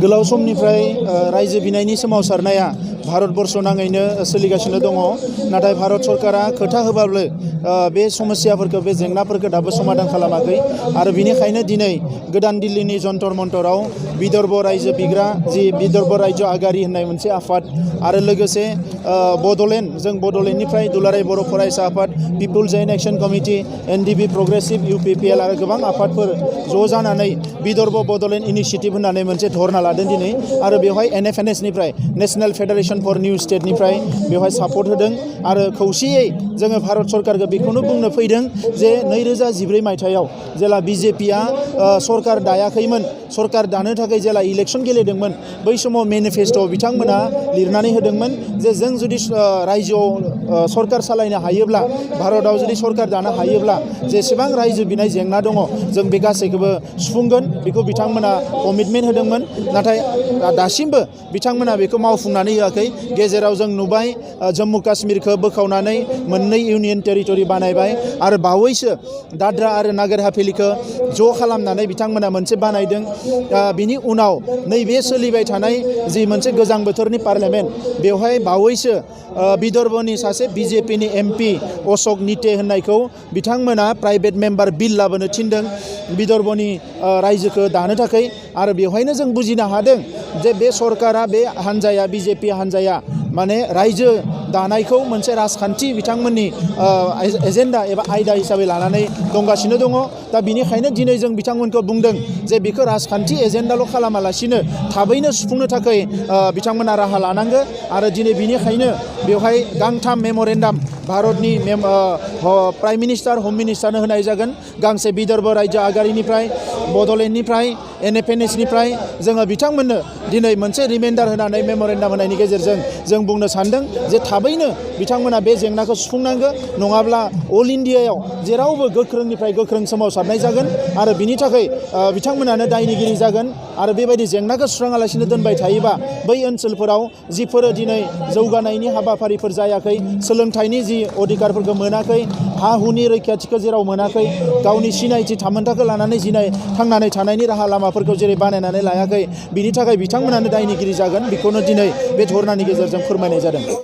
गोलाव समनिफ्राय रायजो बिनायनि सोमावसारनाया भारतबर्ष नाङैनो सोलिगासिनो दङ। नाथाय भारत सरकारा खोथा होबाबो बे समस्याफोरखौ बे जेंनाफोरखौ दाबो समाधान खालामाखै आरो बिनिखायनो दिनै गोदान दिल्लीनि जन्तर मन्तराव विदर्भ रायजो बिग्रा जि विदर्भ रायजो आगारि होननाय मोनसे आफाद आरो लोगोसे बड'लेण्ड जों बड'लेण्डनिफ्राय दुलाराय बर' फरायसा आफाद peoples joint action committee NDP progressive UPPL आरो गोबां आफादफोर ज' जानानै विदर्भ बड'लेण्ड इनिशिएटिभ होननानै मोनसे धरना लादों दिनै आरो बेवहाय एनएफएनएसनिफ्राय नेशनेल फेडारेशन फर निउ स्टेटनिफ्राय बेवहाय सापर्ट होदों आरो खौसेयै जोङो भारत सरकारखौ बेखौनो बुंनो फैदों जे 2014 मायथाइयाव जेला बिजेपिआ सरकार दायाखैमोन सरकार दानो थाखाय जेला इलेक्शन गेलेदोंमोन बै समाव मेनिफेस्ट'आव बिथांमोना लिरनानै होदोंमोन जे जों जुदि रायजोआव सरकार सालायनो हायोब्ला भारतआव जुदि सरकार दानो हायोब्ला जेसेबां रायजो बिनाय जेंना दङ जों बे गासैखौबो सुफुंगोन बेखौ बिथांमोना कमिटमेन्ट होदोंमोन। नाथाय दासिमबो बिथांमोना बेखौ मावफुंनानै होआखै। गेजेराव जों नुबाय जम्मु काश्मीरखौ बोखावनानै मोननै इउनियन टेरिटरि बानायबाय आरो बावैसो दाद्रा आरो नागार हाभेलिखौ ज' खालामनानै बिथांमोना मोनसे बानायदों। बिनि उनाव नैबे सोलिबाय थानाय जि मोनसे गोजां बोथोरनि पार्लियामेन्ट बेवहाय बावैसो विदर्भनि सासे बिजेपिनि एमपि अशोक निटे होननायखौ बिथांमोना प्राइभेट मेम्बार बिल लाबोनो थिनदों विदर्भनि रायजोखौ दानो थाखाय आरो बेवहायनो जों बुजिनो हादों जे बे सरकारा बे हान्जाया बिजेपि हान्जाया माने रायजो दानायखौ मोनसे राजखान्थि बिथांमोननि एजेन्डा एबा आयदा हिसाबै लानानै दंगासिनो दङ। दा बिनिखायनो दिनै जों बिथांमोनखौ बुंदों जे बेखौ राजखान्थि एजेन्डाल' खालामालासिनो थाबैनो सुफुंनो थाखाय बिथांमोना राहा लानांगौ आरो दिनै बिनिखायनो बेवहाय गांथाम मेम'रेन्डाम भारतनि प्राइम मिनिस्टार हम मिनिस्टारनो होनाय जागोन। गांसे विदर्भ रायजो आगारिनिफ्राय बड'लेण्डनिफ्राय एनएफएनएसनिफ्राय जोङो बिथांमोननो दिनै मोनसे रिमाइन्डार होनानै मेम'रेन्डाम होनायनि गेजेरजों जों बुंनो सानदों जे थाबैनो बिथांमोना बे जेंनाखौ सुफुंनांगौ नङाब्ला अल इन्डियायाव जेरावबो गोख्रोंनिफ्राय गोख्रों सोमावसारनाय जागोन आरो बिनि थाखाय बिथांमोनानो दायनिगिरि जागोन आरो बेबायदि जेंनाखौ सुस्राङालासिनो दोनबाय थायोबा बै ओनसोलफोराव जिफोरो दिनै जौगानायनि हाबाफारिफोर जायाखै सोलोंथाइनि जि अधिकारफोरखौ मोनाखै हा हुनि रैखाथिखौ जेराव मोनाखै गावनि सिनायथि थामोन्थाखौ लानानै थांनानै थानायनि राहा लामाफोरखौ जेरै बानायनानै लायाखै बिनि थाखाय बिथांमोनानो दायनिगिरि जागोन बेखौनो दिनै बे धरनानि गेजेरजों फोरमायनाय जादों।